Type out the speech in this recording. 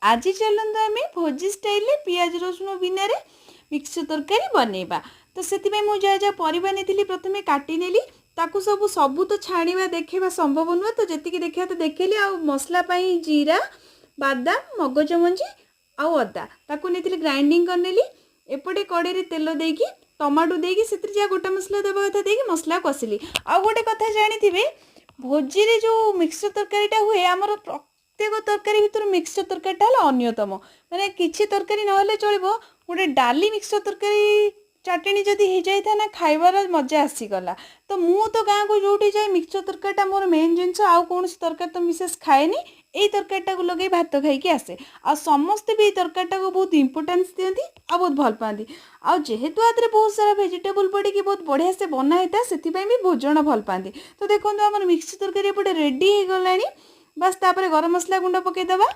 ଆଜି ଚାଲନ୍ତୁ ଆମେ ଭୋଜି ଷ୍ଟାଇଲରେ ପିଆଜ ରସୁଣ ବିନାରେ ମିକ୍ସଚର ତରକାରୀ ବନେଇବା। ତ ସେଥିପାଇଁ ମୁଁ ଯାହା ଯାହା ପରିବା ନେଇଥିଲି, ପ୍ରଥମେ କାଟି ନେଲି ତାକୁ ସବୁ। ସବୁ ତ ଛାଣିବା ଦେଖେଇବା ସମ୍ଭବ ନୁହେଁ, ତ ଯେତିକି ଦେଖିବା ତ ଦେଖେଇଲି। ଆଉ ମସଲା ପାଇଁ ଜିରା, ବାଦାମ, ମଗଜ ମଞ୍ଜି ଆଉ ଅଦା, ତାକୁ ନେଇଥିଲି, ଗ୍ରାଇଣ୍ଡିଙ୍ଗ କରିନେଲି। ଏପଟେ କଡ଼େଇରେ ତେଲ ଦେଇକି, ଟମାଟୋ ଦେଇକି, ସେଥିରେ ଯାହା ଗୋଟା ମସଲା ଦେବା କଥା ଦେଇକି ମସଲା କଷିଲି। ଆଉ ଗୋଟେ କଥା ଜାଣିଥିବେ, ଭୋଜିରେ ଯେଉଁ ମିକ୍ସଚର ତରକାରୀଟା ହୁଏ, ଆମର ପ୍ରତ୍ୟେକ ତରକାରୀ ଭିତରୁ ମିକ୍ସଚର ତରକାରୀଟା ହେଲା ଅନ୍ୟତମ। ମାନେ କିଛି ତରକାରୀ ନହେଲେ ଚଳିବ, ଗୋଟେ ଡାଲି, ମିକ୍ସଚର ତରକାରୀ, ଚଟଣି ଯଦି ହେଇଯାଇଥାଏ ନା, ଖାଇବାର ମଜା ଆସିଗଲା। ତ ମୁଁ ତ ଗାଁକୁ ଯେଉଁଠି ଯାଏ, ମିକ୍ସଚର ତରକାରୀଟା ମୋର ମେନ୍ ଜିନିଷ। ଆଉ କୌଣସି ତରକାରୀ ତ ବିଶେଷ ଖାଏନି, ଏଇ ତରକାରୀଟାକୁ ଲଗେଇ ଭାତ ଖାଇକି ଆସେ। ଆଉ ସମସ୍ତେ ବି ଏଇ ତରକାରୀଟାକୁ ବହୁତ ଇମ୍ପୋର୍ଟାନ୍ସ ଦିଅନ୍ତି ଆଉ ବହୁତ ଭଲ ପାଆନ୍ତି। ଆଉ ଯେହେତୁ ଆ ଦେହରେ ବହୁତ ସାରା ଭେଜିଟେବୁଲ୍ ପଡ଼ିକି ବହୁତ ବଢ଼ିଆ ସେ ବନା ହେଇଥାଏ, ସେଥିପାଇଁ ବି ବହୁତ ଜଣ ଭଲ ପାଆନ୍ତି। ତ ଦେଖନ୍ତୁ, ଆମର ମିକ୍ସଚର ତରକାରୀ ଏପଟେ ରେଡ଼ି ହେଇଗଲାଣି। ବାସ୍, ତାପରେ ଗରମ ମସଲା ଗୁଣ୍ଡ ପକାଇଦେବା।